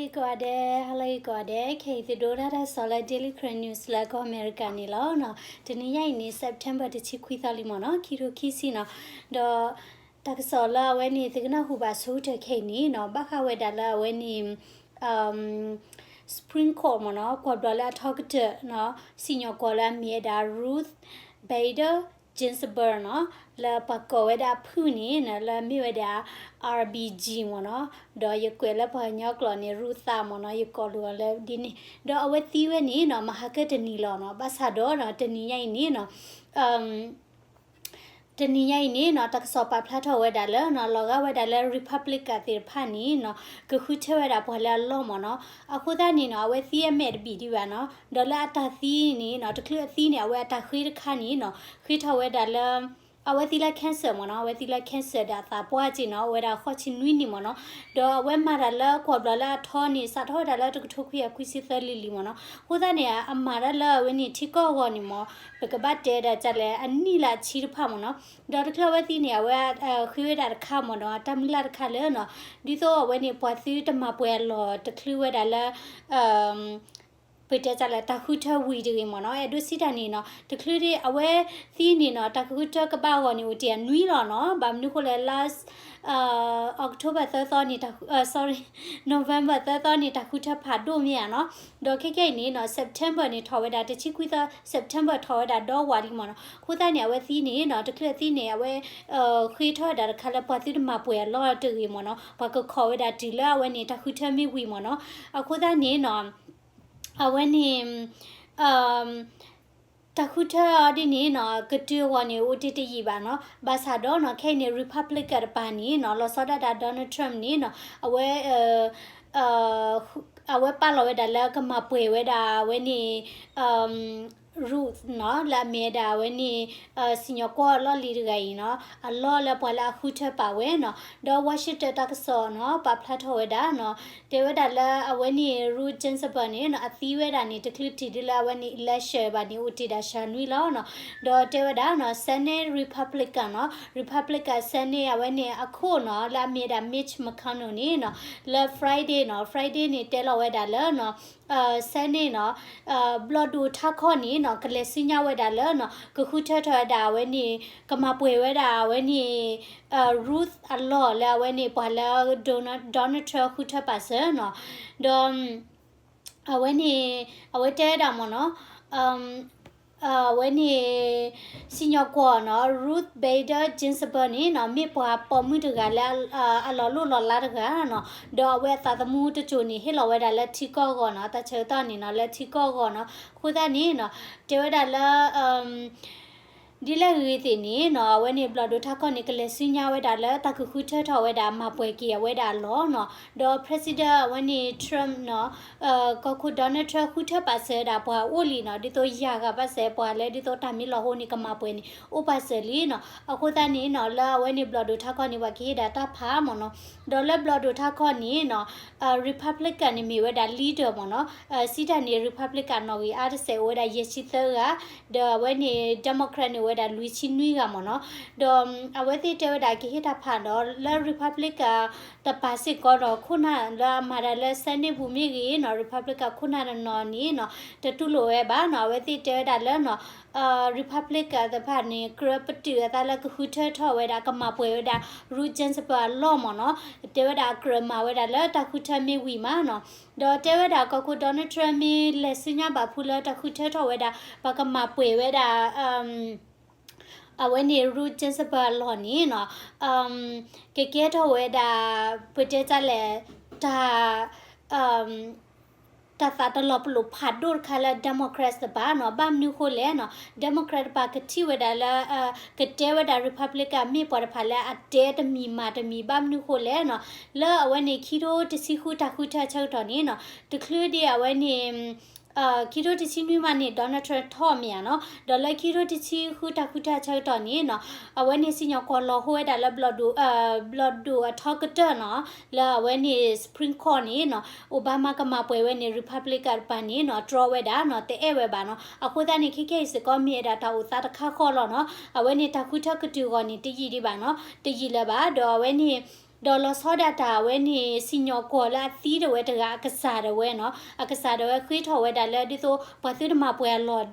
ကိးဂၤဒဲး, hello ကိးဂၤဒဲး, ခဲအံၤသုဒိးတၢ်တၢ်ကစီၣ်လၢ Daily Karen News လၢကီၢ်အမဲရကၤန့ၣ်လီၤ. တနံၤညါအံၤန့ၣ် September တဆံခွံသီလံမ့ၢ်နီၤ, ခံထိခံဆံနီၤ. ဒီးတၢ်ကစီၣ်လၢအဝဲန့ၣ် သုကနၢ်ဟူဘၣ်ဆိကတၢၢ်ခဲအံၤန့ၣ်နီၤ, ဘၣ်ဃးဝဲဒၣ်လၢအဝဲန့ၣ် Supreme Court မ့ၢ်နီၤ, ကွၢ်ဘျီလၢအထီကတၢၢ်နီၤ, စံၣ်ညီၣ်ကွီၢ်လၢအမ့ၢ်ဝဲဒၣ် Ruth Bader Ginsburg နီၤ, လၢပှၤကိးဝဲဒၣ်အဖုၣ်န့ၣ်နီၤ, လၢအမ့ၢ်ဝဲဒၣ် R B G မ့ၢ်နီၤ, ဒီးယကွဲးလၢပှၤကညီကျိာ်န့ၣ် ရူသးမ့ၢ်နီၤ, ယကိးလီၤလၢဒ်န့ၣ်, ဒီးအဝဲသံဝဲန့ၣ်နီၤ, မဟါကတနံၤလီၤနီၤ, ဘၣ်ဆၣ်ဒီးနီၤ, တနံၤညါအံၤန့ၣ်နီၤ, တနံၤညါအံၤန့ၣ်နီၤ, တၢ်ကစီၣ်ပာ်ဖျါထီၣ်ဝဲဒၣ်လၢနီၤ, လီၤဂာ်ဝဲဒၣ်လၢ Republican သ့ၣ်တဖၣ်န့ၣ်နီၤ, ကဃုထၢဝဲဒၣ်ပှၤလၢအလီၢ်မ့ၢ်နီၤ, အဃိသတးန့ၣ်နီၤ, အဝဲသံအမဲာ်တဘံၣ်ဒံးဘၣ်နီၤ, ဒီးလၢအတၢ်သံန့ၣ်နီၤ, တချုးအသံန့ၣ် အဝဲအတၢ်ဃ့တခါန့ၣ်နီၤ, ဃ့ထီၣ်ဝဲဒၣ်လၢ အဝဲသံလၢ cancer မ့ၢ်နီၤ, အဝဲသံလၢ cancer ဒီးအသးပှၢ်က့နီၤ, အိၣ်ဝဲဒၣ်ဃိးဆံနွံနံၣ်မ့ၢ်နီၤ, ဒီးအဝဲမၤတၢ်လၢကွၢ်ဘျီလၢအထီန့ၣ် စးထီၣ်ဝဲဒၣ်လၢတကထိခွံကယၤခွံဆံသၢလံလံမ့ၢ်နီၤ, အဃိသတးန့ၣ် အမၤတၢ်လၢအဝဲန့ၣ်ထံကီၢ်အဂီၢ်န့ၣ်မ့ၢ်, ပကဘၣ်တဲဒၣ်ကလဲၣ် အနံၣ်လၢအဆံတဖၣ်မ့ၢ်နီၤ, ဒီးတချုးအဝဲသံန့ၣ် အဝဲဃ့ဝဲဒၣ်တခါမ့ၢ်နီၤ, တၢ်မုၢ်လၢ်တခါလၢနီၤ, ဒ်သိးအဝဲန့ၣ် ပှၤသုတမၤပှဲၤအလီၢ်တချုးဝဲဒၣ်လၢ ပတဲတၢ်လၢတၢ်ဃုထၢဝံၤတဂ့ၤမ့ၢ်နီၤ, အဲၣ်ဒိးစံးတၢ်န့ၣ်နီၤ, တချုးဒ်အဝဲသံန့ၣ်နီၤ, တၢ်ဃုထၢကဘၣ်အဂီၢ်န့ၣ် အိၣ်တ့ၢ်အနွံလီၤနီၤ, ဘၣ်မနုၤဃိလဲၣ် last October သၢသီန့ၣ်, sorry, November သၢသီန့ၣ် တၢ်ဃုထၢဖးဒိၣ်မ့ၢ်ဧါနီၤ, ဒီးခဲကဲအံၤန့ၣ်နီၤ, September န့ၣ်ထီၣ်ဝဲဒၣ် တဆံခွံသီ September ထီၣ်ဝဲဒၣ်ဒီဝးလံမ့ၢ်နီၤ, အဃိသတးန့ၣ် အဝဲသံန့ၣ်နီၤ, တချုးအသံန့ၣ် အဝဲ ဃ့ထီၣ်ဝဲဒၣ်တခါလၢပှၤသုတမၤပှဲၤအလီၢ်တဂ့ၤမ့ၢ်နီၤ, ပှၤကခိးဝဲဒၣ်တုၤလၢအဝဲန့ၣ် တၢ်ဃုထၢမ့ၢ်ဝံၤမ့ၢ်နီၤ, အဃိသတးန့ၣ်နီၤ, အဝဲန့ၣ် တၢ်ဃုထၢအီၤဒ်န့ၣ်နီၤ, ကတုၤအဂီၢ်န့ၣ် အိၣ်တ့ၢ်တယံာ်ဘၣ်နီၤ, ဘၣ်ဆၣ်ဒီးနီၤ, ခဲအံၤန့ၣ် Republican တပၤန့ၣ်နီၤ, လီၤဆီဒၣ်တၢ် Donald Trump န့ၣ်နီၤ, အဝဲ အဝဲပာ်လီၤဝဲဒၣ်လၢကမၤပှဲၤဝဲဒၣ်အဝဲန့ၣ် Ruth နီၤ, လၢအမ့ၢ်ဝဲဒၣ်အဝဲန့ၣ် စံၣ်ညီၣ်ကွီၢ်အလီၢ်လံၤတဂၤအံၤနီၤ, အလီၢ်လၢပှၤလၢအဃုထၢပာ်ဝဲနီၤ, ဒီး Washington တၢ်ကစီၣ်နီၤ, ပာ်ဖျါထီၣ်ဝဲဒၣ်နီၤ, တဲဝဲဒၣ်လၢအဝဲန့ၣ် Ruth Ginsburg န့ၣ်နီၤ, အသံဝဲဒၣ်န့ၣ် တချုးထံၣ်ဒ်လၢအဝဲန့ၣ် election ဘၣ်န့ၣ် အိၣ်တ့ၢ်ဒၣ်စှၤနွံလီၤနီၤ, ဒီးတဲဝဲဒၣ်နီၤ, Senate Republican နီၤ, Republican Senate အဝဲန့ၣ်အခိၣ်နီၤ, လၢအမ့ၢ်ဝဲဒၣ် Mitch McConnell န့ၣ်နီၤ, လၢ Friday နီၤ, Friday န့ၣ် တဲလီၤဝဲဒၣ်လၢနီၤ Senate နီၤ, ဘျီၣ်ဒိၣ်ထးခီၣ်န့ၣ်နီၤ, ကလဲၤဆူညါဝဲဒၣ်လၢနီၤ, ကဃုထၢထီၣ်ဝဲဒၣ်အဝဲန့ၣ်, ကမၤပှဲၤဝဲဒၣ်အဝဲန့ၣ် Ruth အလီၢ်လၢအဝဲန့ၣ် ပှၤလၢ Donald Trump ဃုထၢပာ်စၢၤနီၤ, ဒီး အဝဲန့ၣ် အဝဲတဲဝဲဒၣ်မ့ၢ်နီၤ, အဝဲန့ၣ် စံၣ်ညီၣ်ကွီၢ်နီၤ, Ruth Bader Ginsburg န့ၣ်နီၤ, မ့ၢ်ပှၤပိာ်မုၣ်တဂၤလၢ အလီၤလိၢ်လီၤလးတဂၤနီၤ, ဒီးအဝဲအသးသမူတစိၤန့ၣ် ဟ့ၣ်လီၤဝဲဒၣ်လၢထံကီၢ်အဂီၢ်နီၤ, တၢ်ဆၢကတီၢ်န့ၣ်နီၤ, လၢထံကီၢ်အဂီၢ်နီၤ, အဃိသတးန့ၣ်နီၤ, တဲဝဲဒၣ်လၢ ဒ်လဲၣ်ဂ့ၤဂ့ၤသ့ၣ်န့ၣ်နီၤ, အဝဲန့ၣ်ဘျီၣ်ဒိၣ်ထးခီၣ်န့ၣ် ကလဲၤဆူညါဝဲဒၣ်လၢတၢ်ကဃုထၢထီၣ်ဝဲဒၣ် မၤပှဲၤက့ၤအဝဲဒၣ်အလီၢ်နီၤ, ဒီး President အဝဲန့ၣ် Trump နီၤ, ကီၢ်ခိၣ် Donald Trump ဃုထၢပာ်စၢၤဝဲဒၣ်ပှၤအိၣ်လံနီၤ, ဒ်သိးယၤဂၤဘၣ်စဲးပှၤလၢဒ်သိးတၢ်မ့ၢ်လီၤဟိန့ၣ် ကမၤပှဲၤန့ၣ် အိၣ်ပာ်စၢၤလံနီၤ, အဃိသတးန့ၣ်နီၤ, လၢအဝဲန့ၣ်ဘျီၣ်ဒိၣ်ထးခီၣ်န့ၣ် ပှၤကဟ့ၣ်ဒၣ်တၢ်ဖးမ့ၢ်နီၤ, ဒီးလၢဘျီၣ်ဒိၣ်ထးခီၣ်န့ၣ်နီၤ Republican န့ၣ်မ့ၢ်ဝဲဒၣ် leader မ့ၢ်နီၤ, စံးတၢ်န့ၣ် Republican နီၣ်ဂံၢ်အါတစဲးအိၣ်ဝဲဒၣ်ယဲၢ်ဆံသၢဂၤ, ဒီးအဝဲန့ၣ် Democrat န့ၣ်အိၣ်ဝဲဒၣ်လွံၢ်ဆံနွံဂၤမ့ၢ်နီၤ, ဒီးအဝဲသ့ၣ်တဲဝဲဒၣ်ကဟ့ၣ်တၢ်ဖးဒီး လၢ Republican တပၤစ့ၢ်ကီးဒီး ခိၣ်နၢ်လၢအမၤတၢ်လၢ Senate ပူၤမ့ၢ်ဂ့ၤနီၤ, Republican ခိၣ်နၢ်တနီၤန့ၣ်နီၤ, တတူၢ်လိာ်ဝဲဘၣ်နီၤ, အဝဲသ့ၣ်တဲဝဲဒၣ်လၢနီၤ Republican သ့ၣ်တဖၣ်န့ၣ် ကြၢးပတုာ်အသးလၢကဃုထၢထီၣ်ဝဲဒၣ် ကမၤပှဲၤဝဲဒၣ် Ruth Ginsburg အလီၢ်မ့ၢ်နီၤ, တဲဝဲဒၣ်အကြၢးမၤဝဲဒၣ်လၢတၢ်ဃုထၢမ့ၢ်ဝံၤမးနီၤ, ဒီးတဲဝဲဒၣ်ကီၢ်ခိၣ် Donald Trump မ့ၢ်လဲၤဆူညါဘၣ်ဖုလၢတၢ်ဃုထၢထီၣ်ဝဲဒၣ် ပကမၤပှဲၤဝဲဒၣ် အဝဲန့ၣ် Ruth Ginsburg အလီၢ်န့ၣ်နီၤ, ကကဲထီၣ်ဝဲဒၣ် ပတဲတၢ်လဲၣ် တၢ် တၢ်သးတလီၤပလိာ်ဖးဒိၣ်တခါလၢ Democrats တပၤနီၤ, ဘၣ်မနုၤဃိလဲၣ်နီၤ, Democrat တပၤကထံၣ်ဝဲဒၣ်လၢ ကတဲဝဲဒၣ် Republican မ့ၢ်ပှၤတဖၣ်လၢအတဲတမံၤမၤတမံၤ ဘၣ်မနုၤဃိလဲၣ်နီၤ, လၢအဝဲန့ၣ်ခံထိတဆံဃုတၢ်ဃုထၢအဆၢကတီၢ်န့ၣ်နီၤ, တချုးဒံးအဝဲန့ၣ် ခံထိတဆံနွံမးန့ၣ် Donald Trump ထီၣ်မ့ၢ်ဧါနီၤ, ဒီးလၢခံထိတဆံဃုတၢ်ဃုထၢအဆၢကတီၢ်န့ၣ်နီၤ, အဝဲန့ၣ်စံၣ်ညီၣ်ကွီၢ်လီၤဟိဝဲဒၣ်လၢ ဘျီၣ်ဒိၣ်အထီကတၢၢ်နီၤ, လၢအဝဲန့ၣ် Supreme Court န့ၣ်နီၤ, Obama ကမၤပှဲၤဝဲန့ၣ် Republican တပၤန့ၣ်နီၤ, တြီဝဲဒၣ်နီၤ, တအဲၣ်ဝဲဘၣ်နီၤ, အဃိသတးန့ၣ် ခဲခဲအံၤစ့ၢ်ကီးမ့ၢ်ဝဲဒၣ်တၢ်အိၣ်သးတခါဃီလီၤနီၤ, အဝဲန့ၣ်တၢ်ဃုထၢကတုၤအဂီၢ်န့ၣ် တယံာ်ဒံးဘၣ်နီၤ, တယံာ်လၢၤဘၣ်, ဒီးအဝဲန့ၣ် ဒီးလီၤဆီဒၣ်တၢ်အဝဲန့ၣ် စံၣ်ညီၣ်ကွီၢ်လၢအသံတဝဲတဂၤ အကစၢ်ဒၣ်ဝဲနီၤ, အကစၢ်ဒၣ်ဝဲဃ့ထီၣ်ဝဲဒၣ်လၢဒ်သိး ပှၤသုတမၤပှဲၤအလီၢ်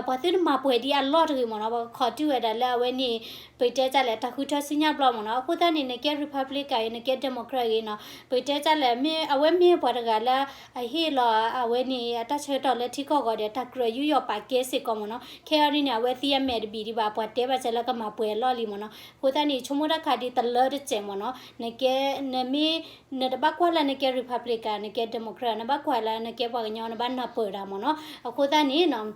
ပှၤသုတမၤပှဲၤဒံးအလီၢ်တဂ့ၤမ့ၢ်နီၤ, ပှၤခီၣ်တုၤဝဲဒၣ်လၢအဝဲန့ၣ် ပတဲတၢ်လဲၣ် တၢ်ဃုထၢဆူညါဘျီမ့ၢ်နီၤ. အဃိသတးန့ၣ် နကဲ Republican ဂ့ၤ နကဲ Democrat ဂ့ၤနီၤ, ပတဲတၢ်လဲၣ် အဝဲမ့ၢ်ပှၤတဂၤလၢ အဟ့ၣ်လီၤအဝဲန့ၣ် အတၢ်ဆၢကတီၢ်လၢထံကီၢ်ဂီၤဒီး တၢ်ကြၢးယူးယီၣ်ပာ်ကဲစ့ၢ်ကီးမ့ၢ်နီၤ. ခဲအံၤဒ်န့ၣ် အဝဲသံအမဲာ်တဘံၣ်ဒံးဘၣ် ပှၤတဲဘၣ်စဲလၢကမၤပှဲၤအလီၢ်လံမ့ၢ်နီၤ. အဃိသတးန့ၣ် ဆိကမိၣ်တၢ်ခါဒ်တလၢတစဲးမ့ၢ်နီၤ, နကဲ နမ့ၢ် နတဘၣ်ကွၢ်လၢနကဲ Republican နကဲ Democrat နဘၣ်ကွၢ်လၢနကဲပှၤကညီ နဘၣ်နၢ်ပၢၢ်တၢ်မ့ၢ်နီၤ. အဃိသတးန့ၣ်နီၤ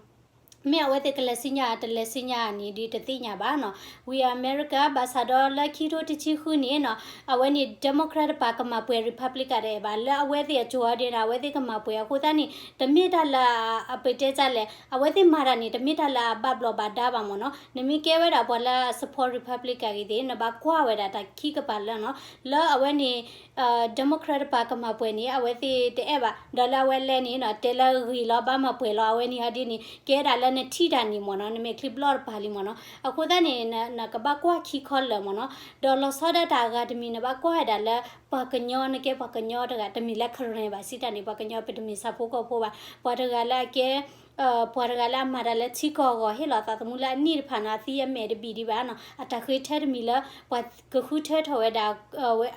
မ့ၢ်အဝဲသ့ၣ်ကလဲၤဆူညါ တလဲၤဆူညါန့ၣ် ဒ်တသ့ၣ်ညါဘၣ်နီၤ. ဝံၤအမဲရကၤ ဘၣ်ဆၣ်ဒီးလၢခံထိတဆံဃုန့ၣ်နီၤ အဝဲန့ၣ် Democrat တပၤကမၤပှဲၤ Republican တအဲၣ်ဘၣ် လၢအဝဲသ့ၣ်အကၠိၤအီၤဒ်န့ၣ် အဝဲသ့ၣ်ကမၤပှဲၤ. အဃိသတးန့ၣ် တမ့ၢ်တၢ်လၢ အပတဲတၢ်လဲၣ် အဝဲသ့ၣ်မၤတၢ်န့ၣ် တမ့ၢ်တၢ်လၢအဘၣ်ဘျီးဘၣ်ဒါဘၣ်မ့ၢ်နီၤ. နမ့ၢ်ကဲဝဲဒၣ်ပှၤလၢအ support Republican ဂ့ၤသ့ၣ် နဘၣ်ကွၢ်ဝဲဒၣ်တၢ်ခံကပၤလၢနီၤ လၢအဝဲန့ၣ် Democrat တပၤကမၤပှဲၤန့ၣ် အဝဲသ့ၣ်တအဲၣ်ဘၣ် ဒီးလၢအဝဲလဲၤန့ၣ်နီၤ တဲလၢဂ့ၤလီၤ ဘၣ်မၤပှဲၤလီၤ အဝဲန့ၣ်ဟီဒ်န့ၣ် ကဲဒၣ်လၢနထံၣ်တၢ်န့ၣ်မ့ၢ်နီၤ နမဲာ်ချံဘျီၣ်တပၤလံမ့ၢ်နီၤ. အဃိသတးန့ၣ် နကဘၣ်ကွၢ်ခံခီလၢာ်မ့ၢ်နီၤ. ဒီးလီၤဆီဒၣ်တၢ်အဂၤတမံၤ နဘၣ်ကွၢ်ဝဲဒၣ်လၢ ပှၤကညီ နကဲပှၤကညီတဂၤ တမ့ၢ်လၢ Karen ဘၣ် စံးတၢ်န့ၣ် ပှၤကညီ ပတမ့ၢ်ဆၣ်ဖိကီၢ်ဖိဘၣ် ပှၤတဂၤလၢအကဲ ပှၤတဂၤလၢအမၤတၢ်လၢထံကီၢ်အဂီၢ် ဟ့ၣ်လီၤသးသမူလၢအနံၣ်တဖၣ်နီၤ အသံအမဲာ်တဘံၣ်ဒံးဘၣ်နီၤ အတၢ်ဃုထၢတမံၤလၢ ပှၤကဃုထၢထီၣ်ဝဲဒၣ်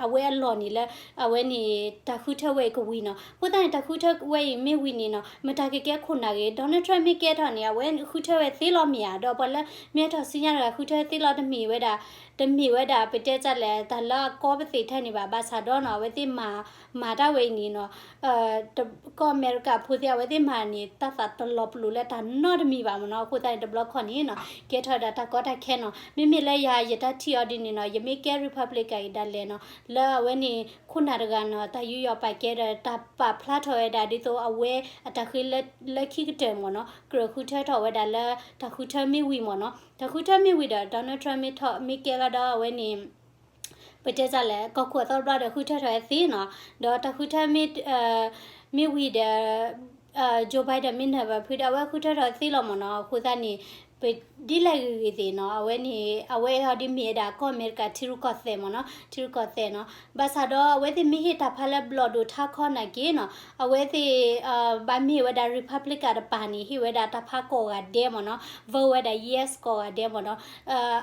အဝဲအလီၢ်န့ၣ်လၢ အဝဲန့ၣ် တၢ်ဃုထၢဝဲအံၤကဝံၤနီၤ. အဃိသတးန့ၣ် တၢ်ဃုထၢဝဲအံၤမ့ၢ်ဝံၤန့ၣ်နီၤ မတၤကကဲခိၣ်နၢ်ဂ့ၤ Donald Trump မ့ၢ်ကဲထီၣ်န့ၣ် အဝဲဃုထၢဝဲသ့လီၤမ့ၢ်ဧါ ဒီးပှၤလၢမ့ၢ်ထီၣ်ဆူညါတဂၤဃုထၢသ့လီၤ တမ့ၢ်ဝဲဒၣ် တမ့ၢ်ဝဲဒၣ် ပတဲတၢ်လဲၣ် တၢ်လၢအကီပသ့ၣ်ထဲန့ၣ်ဘၣ် ဘၣ်ဆၣ်ဒီးနီၤ အဝဲသ့ၣ်မၤ မၤတၢ်ဝဲအံၤန့ၣ်နီၤ ကီၢ်အမဲရကၤဖိသ့ၣ် အဝဲသ့ၣ်မၤန့ၣ် တၢ်သးတလီၤပလိာ်လၢတၢ်နီတမံၤဘၣ်မ့ၢ်နီၤ. အဃိသတးန့ၣ် တဘျီခီန့ၣ်နီၤ ကဲထီၣ်ဝဲဒၣ်တၢ်ကီတၢ်ခဲနီၤ. မ့မ့ၢ်လၢယၤယတၢ်ထံၣ်အီၤဒ်န့ၣ်နီၤ ယမ့ၢ်ကဲ Republican အံၤဒၣ်လဲာ်နီၤ လၢအဝဲန့ၣ် ခိၣ်နၢ်တဂၤနီၤ တၢ်ယူးယီၣ်ပာ်ကဲဒီး တၢ်ပာ်ဖျါထီၣ်ဝဲဒၣ်ဒ်သိးအဝဲအတၢ်ဃ့လၢခံကတၢၢ်မ့ၢ်နီၤ ကြၢးဃုထၢထီၣ်ဝဲဒၣ်လၢ တၢ်ဃုထၢမ့ၢ်ဝံၤမ့ၢ်နီၤ တၢ်ဃုထၢမ့ၢ်ဝံၤဒီး Donald Trump မ့ၢ်ထီၣ် မ့ၢ်ကဲဂၤဒီးအဝဲန့ၣ် ပတဲတၢ်လဲၣ် ကီၢ်ခိၣ်အသီတဘျီဒီးဃုထၢထီၣ်ဝဲသ့နီၤ ဒီးတၢ်ဃုထၢမ့ၢ် မ့ၢ်ဝံၤဒီး Joe Biden မ့ၢ်နၢ်ဘၣ်ဖုဒီး အဝဲဃုထၢထီၣ်သ့လီၤမ့ၢ်နီၤ. အဃိသတးန့ၣ် ပဒ်လဲၣ်ဂ့ၤဂ့ၤသ့ၣ်နီၤ အဝဲန့ၣ် အဝဲအံၤဟီဒ်မ့ၢ်ဝဲဒၣ်ကီၢ်အမဲရကၤထံရူၢ်ကီၢ်သဲးမ့ၢ်နီၤ ထံရူၢ်ကီၢ်သဲးနီၤ. ဘၣ်ဆၣ်ဒီးအဝဲသ့ၣ်မ့ၢ်ဟ့ၣ်တၢ်ဖးလၢဘျီၣ်ဒိၣ်ထါခီနာ်က့နီၤ အဝဲသ့ၣ် ဘၣ်မ့ၢ်ဝဲဒၣ် Republican တပၤန့ၣ် ဟ့ၣ်ဝဲဒၣ်တၢ်ဖးကိးဂၤဒဲးမ့ၢ်နီၤ vote ဝဲဒၣ် yes ကိးဂၤဒဲးမ့ၢ်နီၤ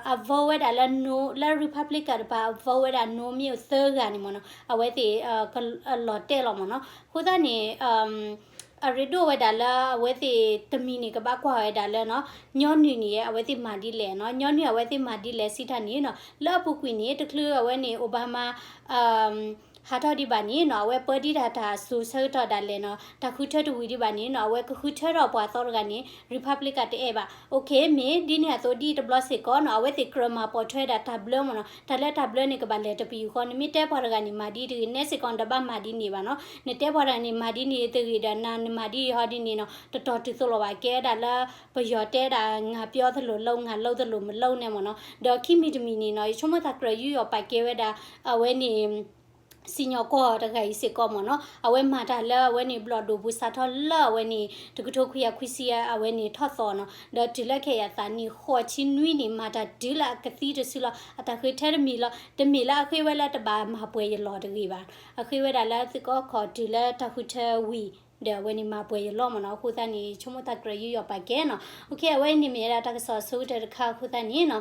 အ vote ဝဲဒၣ်လၢ no လၢ Republican တပၤ vote ဝဲဒၣ် no မ့ၢ်သၢဂၤန့ၣ်မ့ၢ်နီၤ အဝဲသ့ၣ် လီၤတဲာ်လီၤမ့ၢ်နီၤ. အဃိသတးန့ၣ် အရ့ဒိၣ်ဝဲဒၣ်လၢအဝဲသ့ၣ်တမံၤန့ၣ် ကဘၣ်ကွၢ်ဝဲဒၣ်လၢနီၤ ညီနုၢ်န့ၣ် အဝဲသ့ၣ်မၤဒ်လဲၣ်နီၤ ညီနုၢ်အဝဲသ့ၣ်မၤဒ်လဲၣ်စံးတၢ်န့ၣ်နီၤ လၢအပူၤကွံာ်န့ၣ် တချုးအဝဲန့ၣ် Obama ဟးထီၣ်ဒံးဘၣ်န့ၣ်နီၤ အဝဲပၢဒံးတၢ်တၢ်စိၤဆၢကတီၢ်ဒၣ်လဲာ်နီၤ တၢ်ဃုထၢတဝံၤဒံးဘၣ်န့ၣ်နီၤ အဝဲကဃုထၢထီၣ်ပှၤသီတဂၤန့ၣ် Republican တအဲၣ်ဘၣ်. Okay မ့ၢ်ဒ်န့ၣ်အသိးဒ်တဘျီစ့ၢ်ကီးနီၤ အဝဲသ့ၣ်ကြၢးမၤပိာ်ထွဲဒၣ်တၢ်ဘျၢမ့ၢ်နီၤ တၢ်လၢတၢ်ဘျၢန့ၣ် ကဘၣ်လဲၤတပယူာ်ဃီ နမ့ၢ်တဲပှၤတဂၤန့ၣ် မၤဒ်တဂ့ၤ နဲစ့ၢ်ကီးနတဘၣ်မၤဒ်န့ၣ်ဘၣ်နီၤ နတဲပှၤတဂၤန့ၣ် မၤဒ်န့ၣ်တဂ့ၤဒီး နၤနမၤဒ်အံၤဟီဒ်န့ၣ်နီၤ တတီၤတုၤသိးလီၤဘၣ် ကဲဒၣ်လၢ ပယီၤတဲဒၣ် ငါပြောသလိုလုပ် ငါလုပ်သလိုမလုပ် န့ၣ်မ့ၢ်နီၤ ဒီးခံမံၤတမံၤန့ၣ်နီၤ ယဆိကမိၣ်သးကြၢးယူးယီၣ်ပာ်ကဲဝဲဒၣ် အဝဲန့ၣ် စံၣ်ညီၣ်ကွီၢ်တဂၤအံၤစ့ၢ်ကီးမ့ၢ်နီၤ အဝဲမၤတၢ်လၢအဝဲန့ၣ် ဘျီၣ်ဒိၣ်ပူၤစးထီၣ်လၢအဝဲန့ၣ် တကထိခွံကယၤခွံဆံ အဝဲန့ၣ်ထီၣ်သီနီၤ ဒီးတုၤလၢခဲအံၤအသးနံၣ်ဃိးဆံနွံန့ၣ် မၤတၢ်တုၤလၢအကသံတစုလီၤ အတၢ်ဃ့ထၢတမံၤလီၤ တမ့ၢ်လၢအဃ့ဝဲလၢတဘၣ်မၤပှဲၤယလီၢ်တဂ့ၤဘၣ် အဃ့ဝဲဒၣ်လၢသုးကီၢ်ခီၣ်တုၤလၢတၢ်ဃုထၢဝံၤ ဒီးအဝဲန့ၣ်မၤပှဲၤယလီၢ်မ့ၢ်နီၤ အဃိသတးန့ၣ် ဆိကမိၣ်သးကြၢးယူးယီၣ်ပာ်ကဲနီၤ Okay အဝဲအံၤန့ၣ်မ့ၢ်ဝဲဒၣ်တၢ်ကစီၣ်အဆိကတၢၢ်တခါအဃိသတးန့ၣ်နီၤ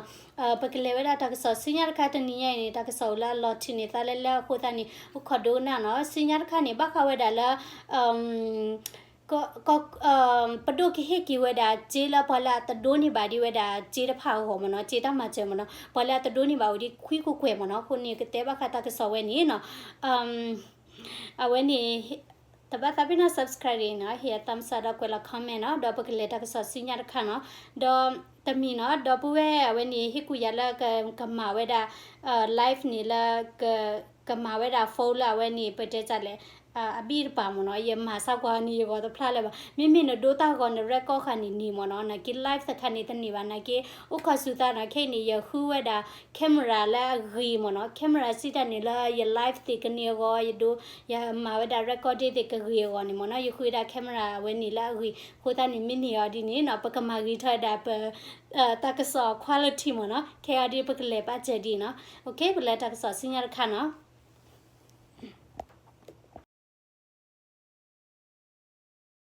ပကလဲၤဝဲဒၣ်တၢ်ကစီၣ်ဆူညါတခါတနံၤညါအံၤန့ၣ် တၢ်ကစီၣ်လၢအလီၤထုးန့ၢ်သးလၢလၢအဃိသတးန့ၣ် အိၣ်ခိးဒိကနၣ်နီၤ ဆူညါတခါန့ၣ် ဘၣ်ဃးဝဲဒၣ်လၢ ပဒိၣ်ကဟ့ၣ်က့ၤဝဲဒၣ်စ့လၢပှၤလၢအတဒိးန့ၢ်ဘၣ်ဒံးဝဲဒၣ်စ့တဖၣ်အဂီၢ်မ့ၢ်နီၤ စ့တၢ်မၤစၢၤမ့ၢ်နီၤ ပှၤလၢအတဒိးန့ၢ်ဘၣ်ဝဲဒ်ခွံကကွဲၢ်မ့ၢ်နီၤ အဃိန့ၣ် ကတဲဘၣ်ဃးတၢ်ကစီၣ်ဝဲန့ၣ်နီၤ အဝဲန့ၣ် တဘၣ်သးပ့ၤနီၣ် subscribe နီၤ ဟ့ၣ် thumbs up ဒီးကွဲးလီၤ comment နီၤ ဒီးပကလဲၤတၢ်ကစီၣ်ဆူညါတခါနီၤ ဒီးတမံၤနီၤ ဒီပုၢ်ဝဲၢ်အဝဲန့ၣ် ဟ့ၣ်ကူၣ်ယၤလၢကမၤဝဲဒၣ် live န့ၣ်လၢ ကမၤဝဲဒၣ် phone လၢအဝဲန့ၣ် ပတဲတၢ်လဲၣ် အဘံၣ်တပၤမ့ၢ်နီၤ, ယမၤစၢ်ကွၢ်န့ၣ် ယဂီၤတဖျါလၢၤဘၣ်. မ့မ့ၢ်နဒိတၢ်ဂီၤ န record ဃာ်န့ၣ်န့ၣ်မ့ၢ်နီၤ, နာ်က့ live တခါန့ၣ်တန့ၢ်ဘၣ်, နာ်က့ အိၣ်ခိးစူၤသးနီၤ. ခဲအံၤန့ၣ် ယဃုဝဲဒၣ် camera လၢအဂ့ၤမ့ၢ်နီၤ, camera စံးတၢ်န့ၣ်လၢယ live သ့ၣ်ကန့ၢ်အဂီၢ်, ယဒိ ယမၤဝဲဒၣ် recording သ့ၣ်ကဂ့ၤအဂီၢ်န့ၣ်မ့ၢ်နီၤ, ယဃုဝဲဒၣ် camera အဝဲန့ၣ်လၢအဂ့ၤ, အဃိသတးန့ၣ် မ့ၢ်န့ၢ်အီၤဒ်န့ၣ်နီၤ, ပကမၤဂ့ၤထီၣ်ဝဲဒၣ်ပ တၢ်ကစီၣ် quality မ့ၢ်နီၤ, ခဲအံၤဒ်ပကလဲၤပာ်စၢၤဒ်နီၤ. ပကလဲၤတၢ်ကစီၣ်ဆူညါတခါနီၤ.